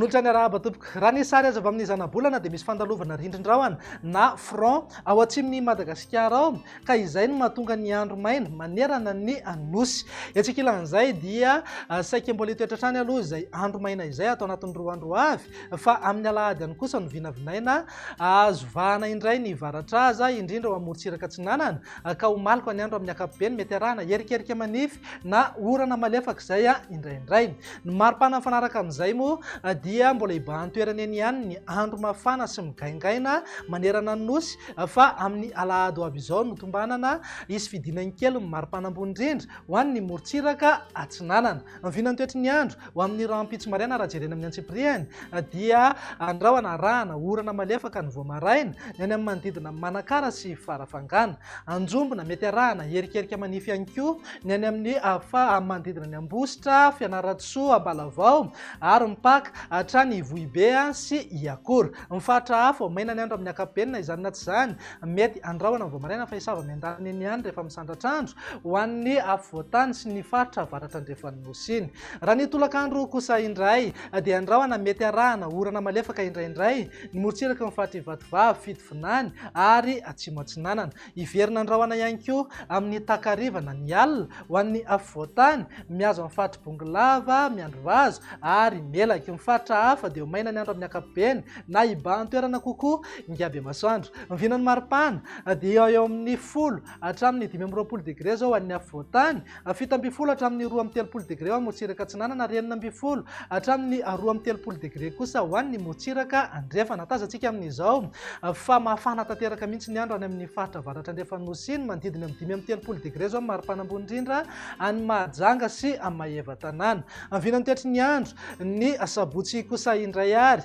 Manolotra ny arahaba tompoko. Raha ny sary azo avy amin'ny zanabolana dia misy fandalovana rindrin-drahona na front ao atsimon'i Madagasikara ao ka izay no mahatonga ny andro maina manerana ny Nosy. Etsy ankilan'izay dia saika mbola hitoetra hatrany aloha izay andro maina izay ato anatin'ny roa andro ho avy fa amin'ny alahady ihany kosa no vinavinaina hahazo vahana indray ny varatraza indrindra ao amorontsiraka atsinanana ka ho maloka ny andro amin'ny ankapobeny mety arahana erikerika manify na orana malefaka izay indraindray. Ny maripana mifanaraka amin'izay moa dia mbola hibahan-toerana eny ihany ny andro mafana sy migaingaina manerana ny Nosy fa amin'ny alahady ho avy izao no tombanana hisy fidinany kely ny maripana ambony indrindra ho an'ny morontsiraka atsinanana. Ny vinan'ny toetry ny andro ho amin'ny rahampitso maraina raha jerena amin'ny antsipiriany dia andrahona arahana orana malefaka ny vao maraina ny any amin'ny manodidina an'i Manakara sy Farafangana. Anjombona mety arahana erikerika manify ihany koa ny any amin'ny fa manodidina ny Ambositra, Fianarantsoa, Ambalavao ary mipaka hatrany Ivohibe sy Iakora. Ny faritra hafa, ho maina ny andro amin'ny ankapobeny na izany na tsy izany, mety andrahona ny vao maraina fa hisava miandalana eny ihany rehefa misandratr'andro ho an'ny afovoantany sy ny faritra avaratra andrefan'ny Nosy iny. Raha ny tolakandro kosa indray dia andrahona mety arahana orana malefaka indraindray ny morontsiraky ny faritr'i Vatovavy, Fitovinany ary Atsimo Atsinanana. Hiverina andrahona ihany koa amin'ny takariva na ny alina ho an'ny afovoantany, mihazo amin'ny faritr'i Bongolava, Miandrivazo ary Melaky. Ny faritra hafa dia ho maina ny andro amin'ny ankapobeny na hibahan-toerana kokoa Ingabemasoandro. Ny vinan'ny maripana dia eo amin'ny 10 hatramin'ny 25 degre izao ho an'ny afovoantany, 17 hatramin'ny 32 degre ho an'ny morontsiraka atsinanana ary 16 hatramin'ny 32 degre kosa ho an'ny morontsiraka andrefana. Tazantsika amin'izao fa mafana tanteraka mihitsy ny andro any amin'ny faritra avaratra andrefan'ny Nosy iny, manodidina amin'ny 35 degre izao ny maripana ambony indrindra any Mahajanga sy Maevatanàna. Ny vinan'ny toetry ny andro ny sabotsy kosa indray ary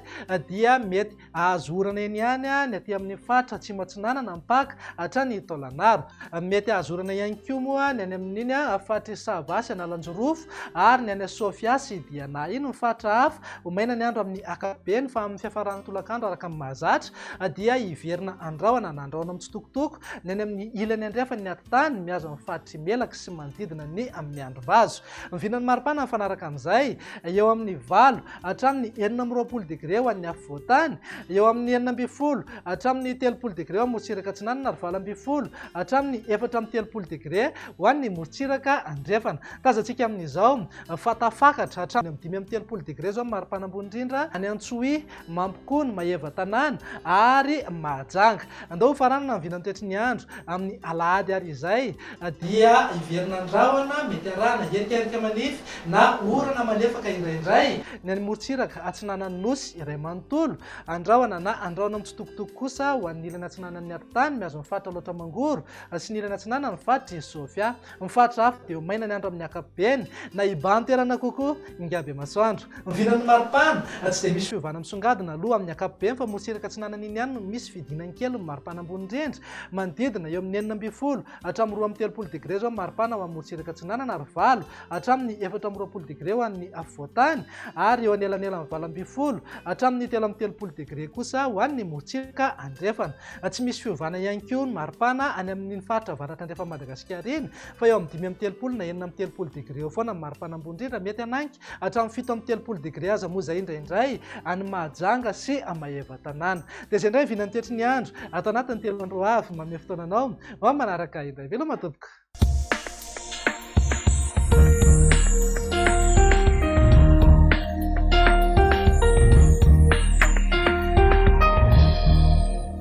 dia mety Azo orana eny ihany ny aty amin'ny faritra Atsimo Atsinanana, mipaka hatrany Taolagnaro. Mety azo orana ihany koa moa ny any amin'iny faritr'i Sava sy Analanjirofo ary ny any Sofia sy Diana. Iny ny faritra hafa ho maina ny andro amin'ny ankapobeny fa amin'ny fiafaran'ny tolakandro araka ny mahazatra dia hiverina andrahona na andrahona mitsitokotoko ny any amin'ny ilany andrefan'ny atitany mihazo amin'ny faritr'i Melaky sy manodidina ny Miandrivazo. Ny vinan'ny maripana mifanaraka amin'izay eo amin'ny 8 hatramin'ny 26 degre ho an'ny afovoan-tany, eo amin'ny 16 hatramin'ny 30 degre ho an'ny morontsiraka atsinanana ary 18 hatramin'ny 34 degre ho an'ny morontsiraka andrefana. Tazantsika amin'izao fa tafakatra hatramin'ny 35 degre izao ny maripana ambony indrindra any Antsohihy, Mampikony, Maevatanàna ary Mahajanga. Andao hofaranana ny vinantoetry ny andro amin'ny alahady ary izay dia hiverina ny rahona mety arahana erikerika manify na orana malefaka indraindray ny any morontsiraka atsinanan'ny Nosy iray manontolo, andrahona na andrahona mitsitokotoko kosa ho an'ny ilany atsinanan'ny atitany mihazo ny faritra Alaotra Mangoro sy ny ilany atsinanan'ny faritr'i Sofia. Ny faritra hafa dia ho maina ny andro amin'ny ankapobeny na hibahan-toerana kokoa Ingabemasoandro. Ny vinan'ny maripana, tsy dia misy fiovana misongadina aloha amin'ny ankapobeny fa morontsiraka atsinanana iny ihany no misy fidinany kely ny maripana ambony indrindra, manodidina eo amin'ny 16 hatramin'ny 32 degre izao ny maripana ho an'ny morontsiraka atsinanana ary 8 hatramin'ny 24 degre ho an'ny afovoantany ary eo anelanelan'ny 18 hatramin'ny 33 degre kosa ho an'ny morontsiraka andrefana. Tsy misy fiovana ihany koa ny maripana any amin'iny faritra avaratra andrefan'i Madagasikara iny fa eo amin'ny 35 na 36 degre eo foana ny maripana ambony indrindra, mety hanainga hatramin'ny 37 degre aza moa izay indraindray any Mahajanga sy Maevatanàna. Dia izay indray ny vinan'ny toetry ny andro ato anatin'ny 3 andro ho avy. Manome fotoana anao ho amin'ny manaraka indray. Veloma tompoko.